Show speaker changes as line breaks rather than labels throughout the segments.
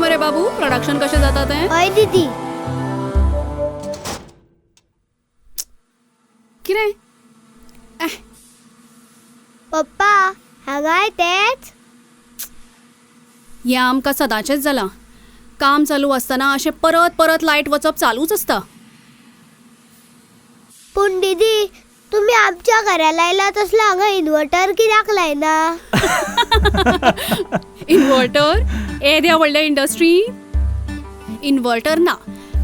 मरे बाबू प्रोडक्शन कशें जाता तें?
हय दीदी.
कितें?
पप्पा हांगाय तेच.
हें आमकां सदांचेंच जालां. काम चालू आसतना अशें परत परत लायट वचप चालूच आसता.
पूण दीदी तुमी आमच्या घरा लायला तसलो हांगा इन्वर्टर कित्याक लायना?
इन्वर्टर येद्या व्हडल्या इंडस्ट्री इन्वर्टर ना,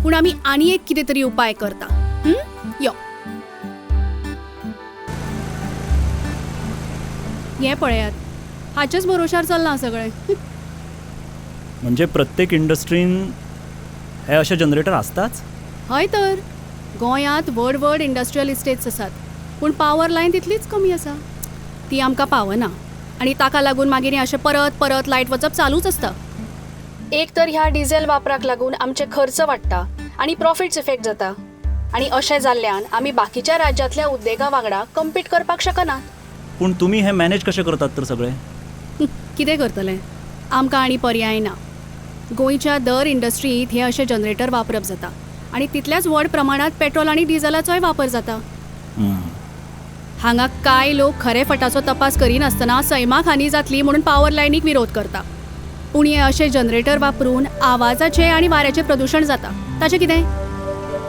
पूण आमी आनी एक कितें तरी उपाय करता. यो हें पळयात, हाचेच भरोशार चल्लां सगळें.
म्हणजे प्रत्येक इंडस्ट्रीन हे अशे जनरेटर आसताच?
हय तर, गोंयांत व्हड व्हड इंडस्ट्रियल इस्टेट्स आसात, पूण पावर लायन तितलीच कमी आसा, ती आमकां पावना आनी ताका लागून मागीर हें अशें परत परत लायट वचप चालूच आसता. एक तर ह्या डिझेल वापराक लागून आमचे खर्च वाडटा आनी प्रॉफिट्स इफेक्ट जाता आनी अशें जाल्ल्यान आमी बाकीच्या राज्यांतल्या उद्देगां वांगडा कम्पीट करपाक शकनात.
पूण तुमी हें मॅनेज कशें करतात तर सगळें?
कितें करतलें, आमकां आनी पर्याय ना. गोंयच्या दर इंडस्ट्रींत हे अशे जनरेटर वापरप जाता आनी तितल्याच व्हड प्रमाणांत पेट्रोल आनी डिझलाचोय वापर जाता. हांगा कांय लोक खरे फटाचो तपास करिनासतना सैमाक हानी जातली म्हणून पावर लायनीक विरोध करता, पूण हे अशे जनरेटर वापरून आवाजाचें आनी वाऱ्याचें प्रदुशण जाता. ताचें कितें?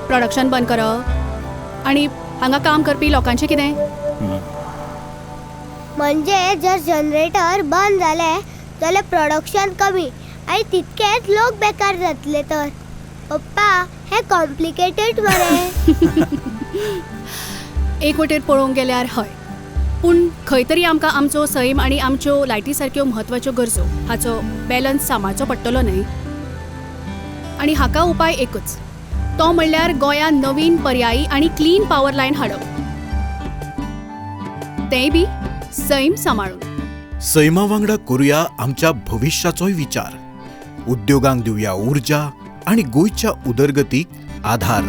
प्रोडक्शन बंद करप आनी हांगा काम करपी लोकांचें कितें?
म्हणजे जर जनरेटर बंद जाले जाल्यार प्रोडक्शन कमी आनी तितकेच लोक बेकार जातले तर. पप्पा हे कॉम्प्लिकेटेड मरे.
एक वटेर पळोवंक गेल्यार हय, पूण खंय तरी आमकां आमचो सैम आनी आमच्यो लायटी सारक्यो म्हत्वाच्यो गरजो हाचो बॅलन्स सांबाळचो पडटलो न्हय. आनी हाका उपाय एकच, तो म्हणल्यार गोंयांत नवीन पर्यायी आनी क्लीन पावर लायन हाडप, तेंय बी सैम सांबाळून.
सैमा वांगडा करुया आमच्या भविश्याचोय विचार. उद्योगांक दिवया ऊर्जा आनी गोंयच्या उदरगतीक आधार.